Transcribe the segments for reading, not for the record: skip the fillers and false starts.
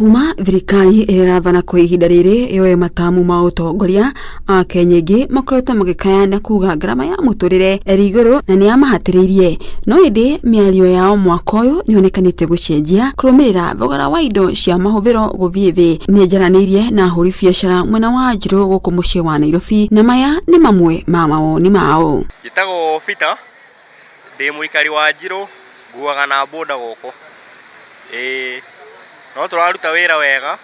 Kuma thirikari ĩrĩa ĩrathana kwa ihinda rĩrĩ yoe matamu ma ũtongoria, Akenya aingĩ makoretwo magĩkaya na kuga ngarama ya mũtũrĩre ĩrĩ igũrũ na nĩ yamahatĩrĩirie. No ĩndĩ mĩario yao mwaka ũyũ nĩ yonekanĩte gũcenjia kũrũmĩrĩra thogora wa indo cia mahũthĩro gũthiĩ thĩ. Nĩ njaranĩirie na ahũri biacara mwena wa Njirũ gũkũ mũciĩ wa Nairobi na maya nĩ mamwe ma mawoni mao. Njĩtagwo Peter, Ndĩ mũikari wa Njirũ, nguaga na boda gũkũ. Ĩĩ, no tũraruta wĩra wega,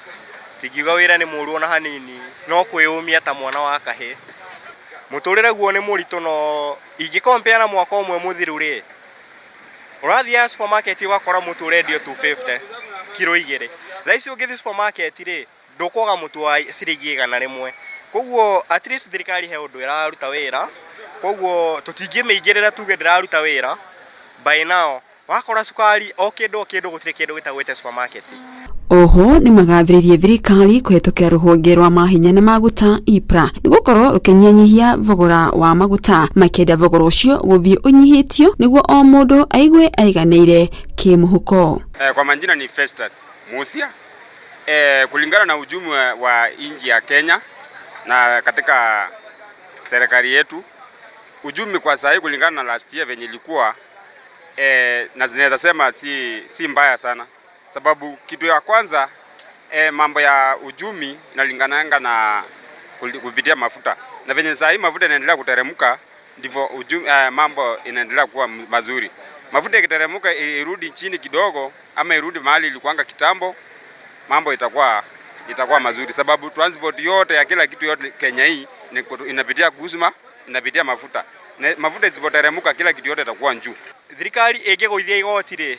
ndingiuga wĩra nĩ mũru ona hanini, no kwĩyũmia ta mwana wa kahĩĩ. Mũtũrĩre guo nĩ mũritũ no ingĩ compare na mwaka ũmwe mũthiru rĩ, ũrathiaga supermarket ũgakora mũtu ũrendio 250 kiro igĩrĩ. Thaa ici ũngĩthiĩ supermarket rĩ, ndũkwaga mũtu wa ciringi 100. Koguo at least thirikari he ũndũ ĩraruta wĩra, koguo tũtingĩmĩingĩrĩra tuge ndĩraruta wĩra by now. Wakora cukari o kĩndũ o kĩndũ gũtirĩ kĩndũ gĩtagwĩte supermarket. Oho nĩ magathĩrĩirie thirikari kũhetũkĩra rũhonge rwa mahinya na maguta EPRA nĩ gũkorwo rũkĩnyihanyihia thogora wa maguta, makĩenda thogora ũcio gũthiĩ ũnyihĩtio nĩguo o mũndũ aigue aiganĩire kĩmũhuko. Kwa majina ni Festus Musia. Kulingana na uchumi wa nchi ya Kenya na katika serikali yetu, uchumi kwa sahii kulingana na last year venye ilikuwa, na zinaweza sema si mbaya sana, sababu kitu ya kwanza, mambo ya uchumi inalingananga na kupitia mafuta, na venye saa hii mafuta inaendelea kuteremka ndivyo mambo inaendelea kuwa mazuri. Mafuta ikiteremka irudi chini kidogo ama irudi mahali ilikuanga kitambo, mambo itakuwa mazuri, sababu transport yote ya kila kitu yote Kenya hii inapitia kuhusu inapitia mafuta. Na mafuta isipoteremka, kila kitu yote itakuwa juu. Thirikari ĩngĩgũithia igoti rĩ,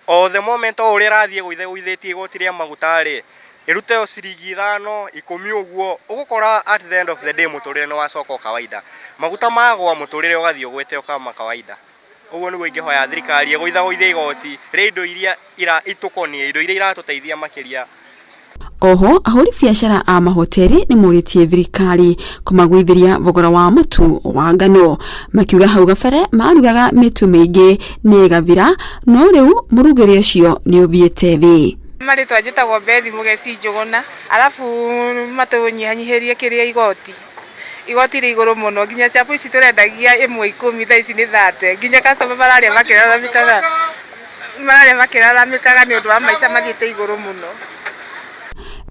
o the moment o ũrĩa ĩrathiĩ ĩgũithĩtie igoti rĩa maguta rĩ, ĩrute o ciringi 5, 10 ũguo, ũgũkora at the end of the day mũtũrĩre nĩ wacoka o kawaida. Maguta magwa, mũtũrĩre ũgathiĩ ũgwĩte ũkama kawaida. Ũguo nĩguo ingĩhoya thirikari ĩgũithagũithie igoti rĩa indo iria itũkoniĩ, indo iria iratũteithia makĩria. Oho ahũri biacara a mahoteri nĩ morĩtie thirikari kũmagũithĩria thogora wa mũtu wa ngano, makiuga hau gabere marugaga mĩtu mĩingĩ nĩ ĩgathira, no rĩu mũrugĩre ũcio nĩ ũthiĩte thĩ. Marĩtwa njĩtagwo Bethi Mũgeci Njũgũna, arabu matũnyihanyihĩrie kĩrĩa igoti rĩ igũrũ mũno, nginya chapo ici tũrendagia ĩmwe 10, thaa ici nĩ 30, nginya customer mararĩa makĩraramĩkaga nĩ ũndũ wa maica mathiĩte igũrũ mũno.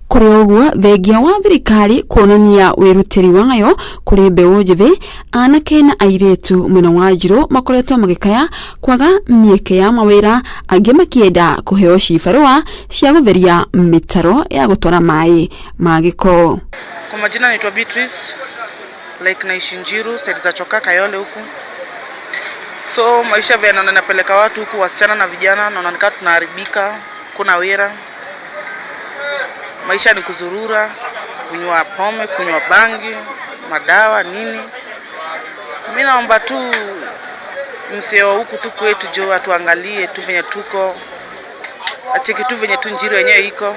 Kũrĩ ũguo, thengia wa thirikari kuonania wĩrutĩri wayo kũrĩ mbeũ njĩthĩ, anake na airĩtu mwena wa Njirũ makoretwo magĩkaya kwaga mĩeke ya mawĩra, angĩ makĩenda kũheo cibarũa cia gũtheria mĩtaro ya gũtwara maĩ ma gĩko. Kwa majina naitwa Beatrice, like naishi Njiru, side za Choka, Kayole huku. So maisha vile naona napeleka watu huku, wasichana na vijana, naona nikaa tunaharibika, kuna wira. Maisha ni kuzurura, kunywa pombe, kunywa bangi, madawa, nini. Mi naomba tu msee wa huku tu kwetu jo atuangalie tu venye tuko, acheki tu venye tu Njiru yenyewe iko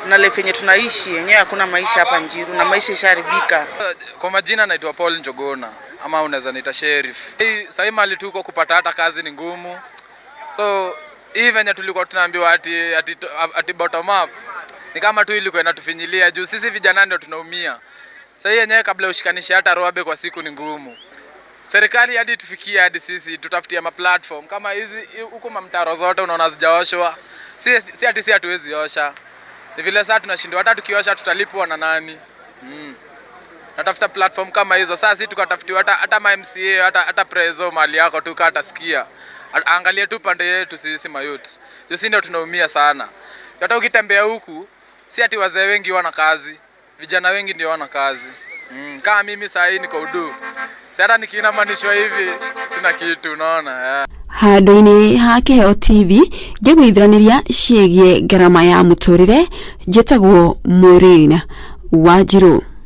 na life yenye tunaishi yenyewe, hakuna maisha hapa Njiru na maisha ishaharibika. Kwa majina naitwa Paul Njogona ama unaweza niita Sheriff. Sahii mahali tuko kupata hata kazi ni ngumu. So hii venye tulikuwa tunaambiwa ati bottom up ni kama tu ilikuwa inatufinyilia juu sisi vijana ndio tunaumia. Sasa hii yenyewe kabla ushikanishe hata roabe kwa siku ni ngumu. Serikali hadi tufikie hadi sisi tutafutie ma platform kama hizi huku, mamtaro zote unaona zijaoshwa. Si ati si hatuwezi osha. Ni vile sasa tunashindwa, hata tukiosha tutalipwa na nani? Natafuta platform kama hizo. Sasa si tukatafutiwa hata ma MCA, hata prezo mali yako tu kata sikia. Angalie tu pande yetu sisi mayouth. Sisi ndio tunaumia sana. Hata ukitembea huku si ati wazee wengi wana kazi. Vijana wengi ndio wana kazi. Kama mimi saa hii niko udu. Si hata nikiinamanishwa hivi sina kitu, unaona. Yeah. Handũ-inĩ ha Kĩheo TV ngĩgũithanĩria ciĩgiĩ ngarama ya mũtũrĩre, njĩtagwo Maureen Wanjiru.